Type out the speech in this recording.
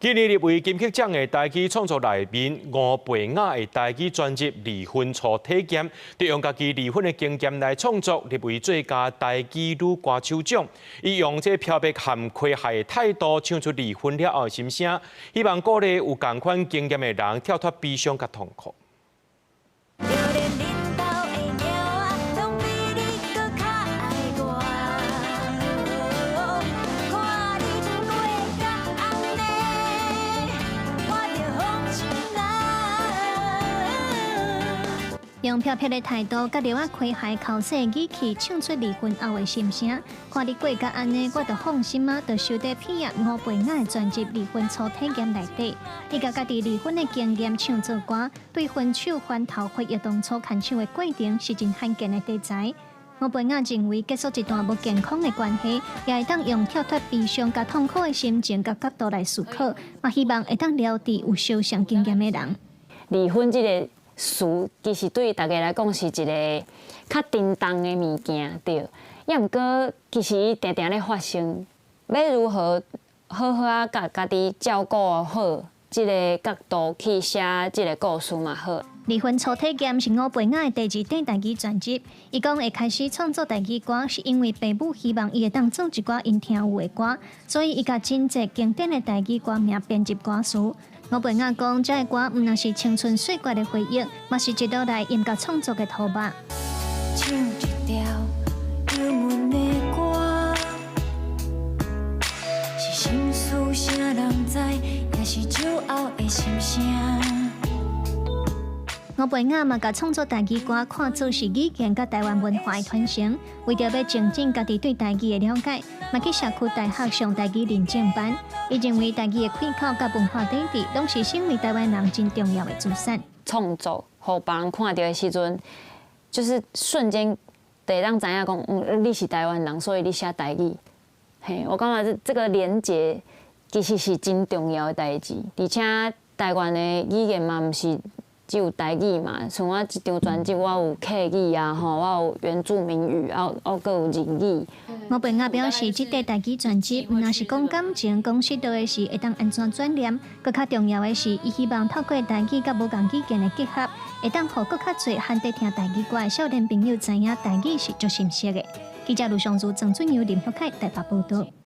今年入圍金曲獎的台語創作內面，吳培雅的台語專輯《離婚初體驗》，就用家己離婚的經驗來創作，入圍最佳台語女歌手獎。伊用這飄泊含詼諧的態度，唱出離婚了後的心聲，希望鼓勵有仝款經驗的人跳脫悲傷佮痛苦。就連恁兜的貓仔，攏比你閣較愛我。看你過甲按呢，我就放心啦。用飄撇的態度，佮著仔詼諧剾洗語氣，唱出離婚後的心聲。看你過甲按呢，我就放心啊！就收佇片葉吳培雅的專輯《離婚初體驗》內底。伊共家己離婚的經驗唱做歌，對分手翻頭回憶當初牽手的過程，是真罕見的題材。吳培雅認為結束一段無健康的關係，也會當用跳脫悲傷佮痛苦的心情佮角度來思考，嘛希望會當療治有相像經驗的人。離婚這個詞其實對大家來講是一個較沉重的物件，對。抑毋過其實伊定定咧發生，欲如何好好仔共家己照顧好，這个角度去寫這个故事嘛好。離婚初體驗是吳培雅的第二張台語專輯。伊講會開始創作台語歌，是因為爸母希望伊會當做一寡𪜶聽有的歌，所以伊共真濟經典的台語歌名編入歌詞。吳培雅講，這个歌毋但是青春歲月的回憶，嘛是一路來音樂創作的塗墨。唱一條憂悶的歌，是心事啥人知，也是酒後的心聲。吳培雅嘛，共創作台語歌看做是語言佮台灣文化的傳承，為著欲精進家己對台語的了解，嘛去社區大學上台語認證班。伊認為台語的開口佮文化底底，攏是身為台灣人真重要的資產。創作予別人看著的時陣，就是瞬間會當知影講，你是台灣人，所以你寫台語。嘿，我感覺這個連結其實是真重要的代誌，而且台灣的語言嘛，毋是只有台語嘛，像我這張專輯，我有客語啊，吼，我有原住民語，啊，我閣有日語。吳培雅表示，這塊台語專輯毋但是講感情，講實在的是會當按怎轉念，閣較重要的是，伊希望透過台語佮無仝語言的結合，會當予閣較濟罕佇聽台語歌的少年朋友知影台語是足新鮮的。記者盧尚如、鄭俊陽、林福凱台北報導。